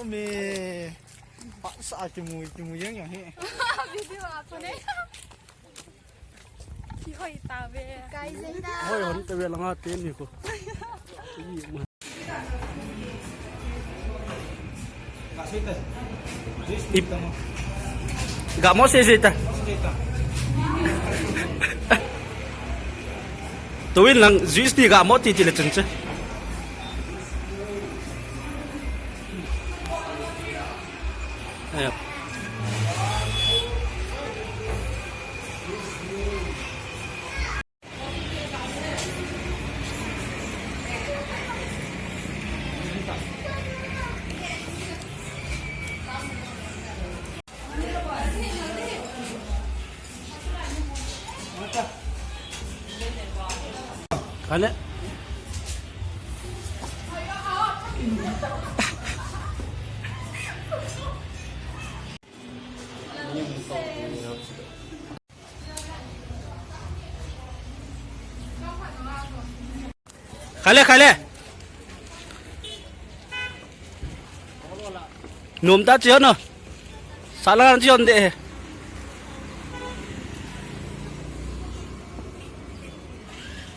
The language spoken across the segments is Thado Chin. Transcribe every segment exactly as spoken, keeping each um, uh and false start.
Me. Pasa kimu, kimu yang yang he. Video a kone. Kihoi tave. Kai jeng da. Hoi hon tave langa teni ko. Ip. Gamo se se ta. Tuin lang juice ti gamo ti ti le chun che. Aya. Kale. Kale, kale. Nom ta chion no. Salang chion de.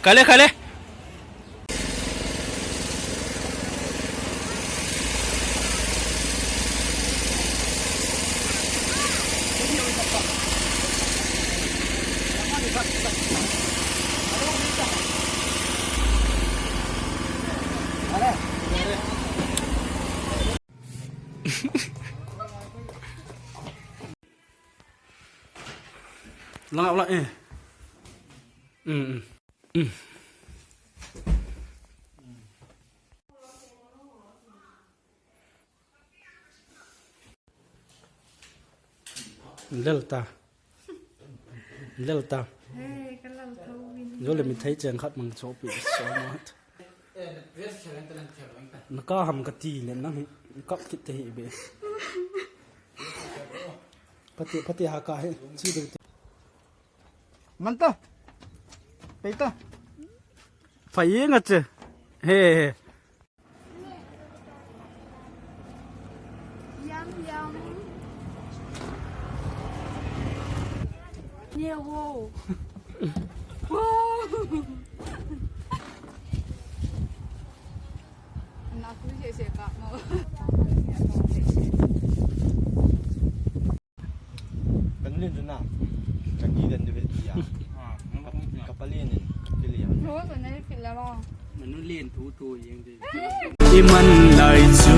Kale, kale. Lang, lang, eh. Hmm, hmm. Hmm. Lel ta. Lel ta. Hey, ka lel tho vin. Jole mi thei cheng khat mang cho pi so ma. Na ka ham ka ti le nang hi kap kit te hi be. Pati, pati ha ka he chi de te. Man ta. Pei ta. Fai ye nga che. He, he. Yum, yum. Yeah, wow. Wow. Naku se se ka mo. Kan len tu na. Kan ni dan du he ti ya. Kapalen in, kapalen. Ro so na ni pila ba. Manu len tu tu yeng de. Iman lai chu